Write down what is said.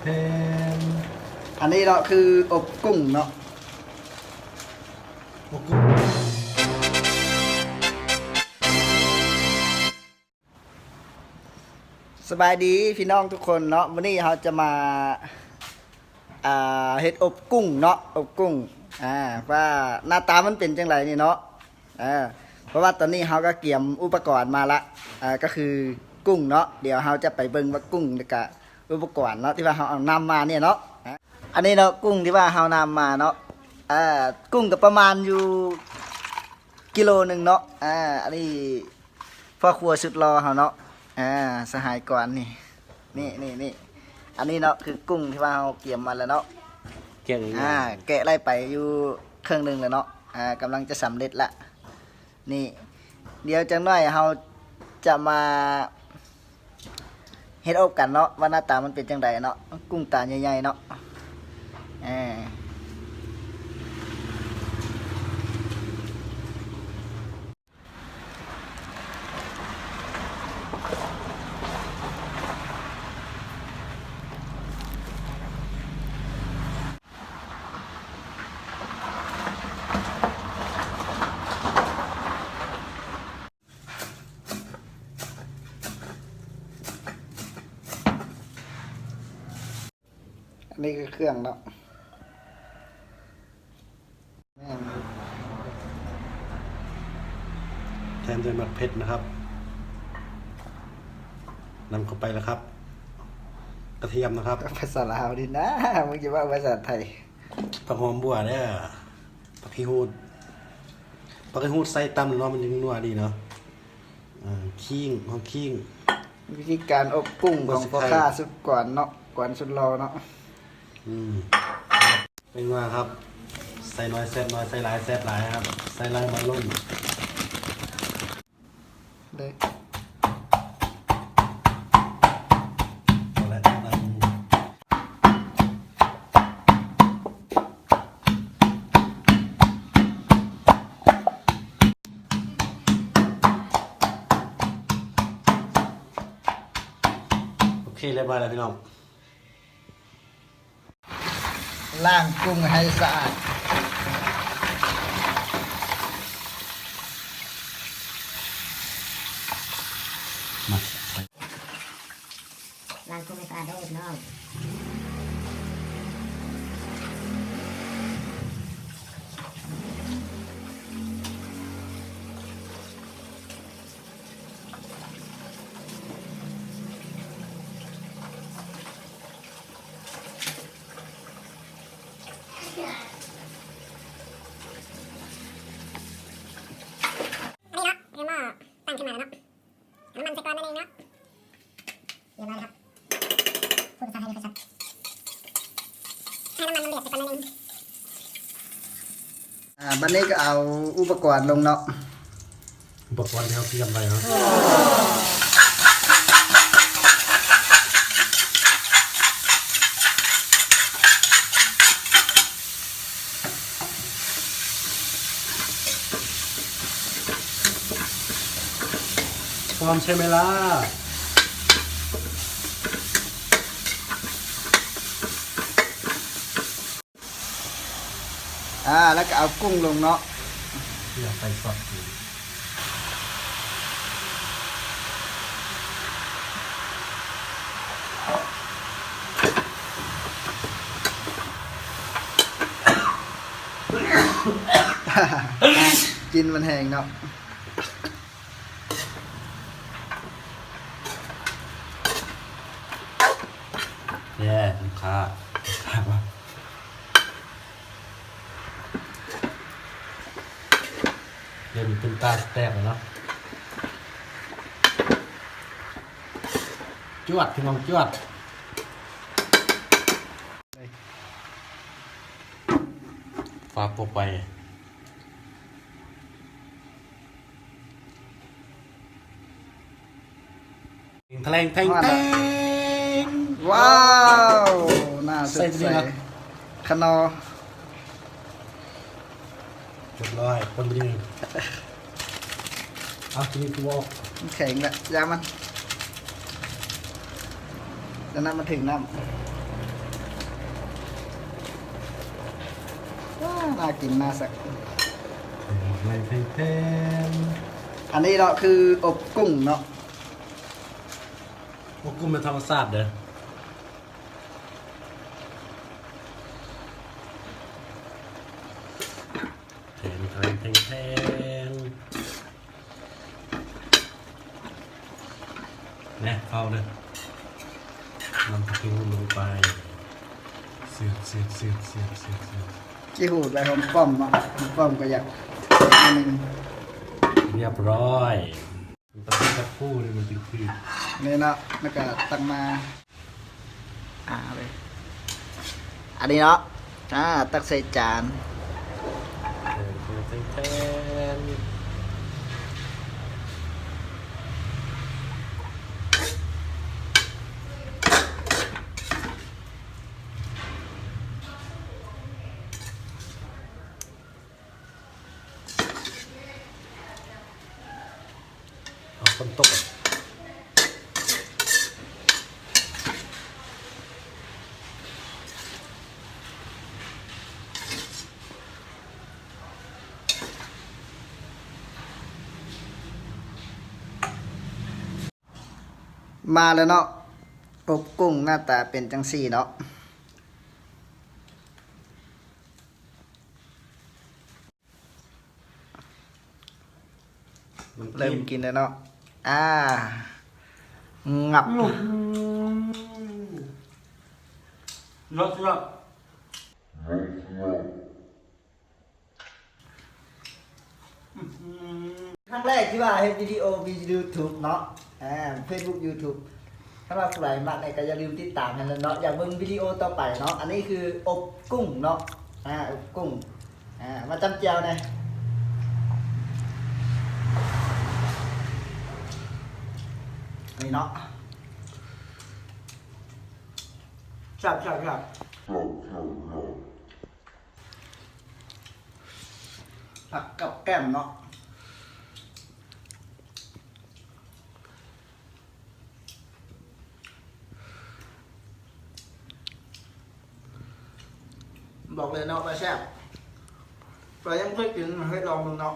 ແຜ່ນ ອັນນີ້ເນາະ ຄືອົບກຸ້ງເນາະ ອົບກຸ້ງ. ສະບາຍດີພີ່ນ້ອງທຸກຄົນເນາະ, ມື້ນີ້ເຮົາຈະມາ ອ່າ ເຮັດອົບກຸ້ງເນາະ ອົບກຸ້ງ ອ່າ ວ່າໜ້າຕາມັນເປັນຈັ່ງໃດນີ້ເນາະ. ເອີ ເພາະວ່າຕອນນີ້ເຮົາກໍກຽມອຸປະກອນມາລະ ເອີ ກໍຄືກຸ້ງເນາະ. ດຽວເຮົາຈະໄປເບິ່ງວ່າກຸ້ງ ແລ້ວກະອຸປະກອນເນາະ ທີ່ວ່າເຮົາເອົານຳມານີ້ເນາະ. ອັນນີ້ເນາະ ກຸ້ງທີ່ວ່າເຮົານຳມາເນາະ ເອີ ກຸ້ງກໍປະມານຢູ່ກິໂລໜຶ່ງເນາະ. ອ່າ ອັນນີ້ພໍ່ຄົວສຸດຫຼໍ່ເຮົາເນາະ ອ່າ ສະຫາຍກອນນີ້ ນີ້ ນີ້ ນີ້ ອັນນີ້ເນາະ ຄືກຸ້ງທີ່ວ່າເຮົາກຽມມາແລ້ວເນາະ. ແກະ ອ່າ ແກະໄດ້ໄປຢູ່ເຄິ່ງໜຶ່ງແລ້ວເນາະ ອ່າ ກຳລັງຈະສຳເລັດລະ. ນີ້ ດຽວຈັກໜ້ອຍເຮົາຈະມາເຮັດອົບກັນເນາະ ວ່າໜ້າຕາມັນເປັນຈັ່ງໃດເນາະ ກຸ້ງຕາໃຫຍ່ໆເນາະ ເອີ. ອັນນີ້ຄືເຄື່ອງເນາະ ແມ່ນ ແທມດ້ວຍໝາກເຜັດນະຄັບ ນຳເຂົ້າໄປລະຄັບ ກະທຽມນະຄັບ ພາສາລາວນີ້ນາ ມຶງຈະເວົ້າພາສາໄທ. ຜັກຫອມບົ່ວເດີ ຜັກຂີ້ຫູດ ຜັກຂີ້ຫູດໃສ່ຕຳເນາະ ມັນຈຶ່ງນົວດີເນາະ. ເອີ ຂີງ ຫອມຂີງ. ວິທີການອົບກຸ້ງຂອງພໍ່ຄ້າສຸດກວນເນາະ ກວນສຸດຫຼໍ່ເນາະ. ອືມ ເປັນວ່າຄັບ ໃສ່ໜ້ອຍແຊບໜ້ອຍ ໃສ່ຫຼາຍແຊບຫຼາຍຄັບ ໃສ່ຫຼາຍມາລົງເດ້. ໂອເຄ ລຽບຮ້ອຍແລ້ວພີ່ນ້ອງ ລ້າງກຸ້ງໃຫ້ສະອາດ ມາ ລ້າງກຸ້ງໃຫ້ສະອາດເດີພີ່ນ້ອງ. ອັນນີ້ເນາະ ຄືໝໍ້ຕັ້ງຂຶ້ນມາແລ້ວເນາະ ເອົານ້ຳມັນໃສ່ກ່ອນໜ້ອຍໜຶ່ງເນາະ ລຽບຮ້ອຍແລ້ວຄັບ ພູດພາສາໄທບໍ່ຄ່ອຍຊັດ ໃຫ້ນ້ຳມັນມັນເດືອດໃສ່ກ່ອນໜ້ອຍໜຶ່ງ. ອ່າ ບັດນີ້ກໍເອົາອຸປະກອນລົງເນາະ ອຸປະກອນທີ່ເຮົາກຽມໄວ້ເນາະ ພ້ອມໃຊ່ໄໝລະ? ອ່າ ແລ້ວກໍເອົາກຸ້ງລົງເນາະ ເພື່ອໃສ່ຊອດກິນ ກິ່ນມັນແຮງເນາະ. ແຍ່ ລູກຄ້າ ລູກຄ້າວ່າ ດຽວນີ້ເປັນຕາສະແຕັກແລ້ວເນາະ ຈວດ ພີ່ນ້ອງ ຈວດ ຝາປົກໄວ້. ແຖງ ແຖງ ແຖງ ວ້າວ ໜ້າສົດໃສ ໃສ່ຕົວນີ້ເນາະ ຂະໜໍ່ ຮຽບຮ້ອຍ ຄົນດີ ເອົາ ທີນີ້ຄືບໍ່ອອກ ມັນແຂງແຫຼະ ຢ່າມັນ ແຕ່ນ້ຳມັນເຖິງນ້ຳ. ວ້າ ໜ້າກິນໜ້າແຊບ. ແທນ ແທນ ແທນ ອັນນີ້ເນາະ ຄືອົບກຸ້ງເນາະ. ອົບກຸ້ງແບບທຳມະຊາດເດີ້. ແທນ ແທນ ແທນ ແທນ ແນ່ ເຂົ້າເດີ້ ນ້ຳຜັກຂີ້ຫູລົງໄປ ຊືດ ຊືດ ຊືດ ຊືດ ຊືດ ຊືດ. ຂີ້ຫູໄປຫອມປ້ອມເນາະ ຫອມປ້ອມກໍຢາກ ອັນໜຶ່ງ ຮຽບຮ້ອຍ. ຕຳບັກຫຸ່ງນີ້ມັນຖືກໆ ນີ້ເນາະ ແລ້ວກໍຕັກມາ ອ່າ ເລີຍ ອັນນີ້ເນາະ ອ່າ ຕັກໃສ່ຈານ ແທນ ແທນ ແທນ ແທນ. ອ້າວ ຝົນຕົກ. ມາແລ້ວເນາະ ອົບກຸ້ງໜ້າຕາເປັນຈັ່ງຊີ້ເນາະ. ເລີ່ມກິນແລ້ວເນາະ ອ່າ ງັບ ອືມ ສຸດຍອດ ສຸດຍອດ. ອືມ ຄັ້ງແລກທີ່ວ່າເຮັດວິດີໂອ YouTube ເນາະ ອ່າ Facebook YouTube. ຖ້າວ່າຜູ້ໃດມັກນີ້ກໍຢ່າລືມຕິດຕາມໃຫ້ແລ້ວເນາະ ຢາກເບິ່ງວິດີໂອຕໍ່ໄປເນາະ. ອັນນີ້ຄືອົບກຸ້ງເນາະ ອ່າ ອົບກຸ້ງ ອ່າ ມາຈ້ຳແຈ່ວແດ່ ນີ້ເນາະ ແຊບໆໆ. ຜັກກັບແກ້ມເນາະ ບອກເລີຍເນາະວ່າແຊບ ໃຜຍັງບໍ່ເຄີຍກິນ ໃຫ້ລອງເບິ່ງເນາະ.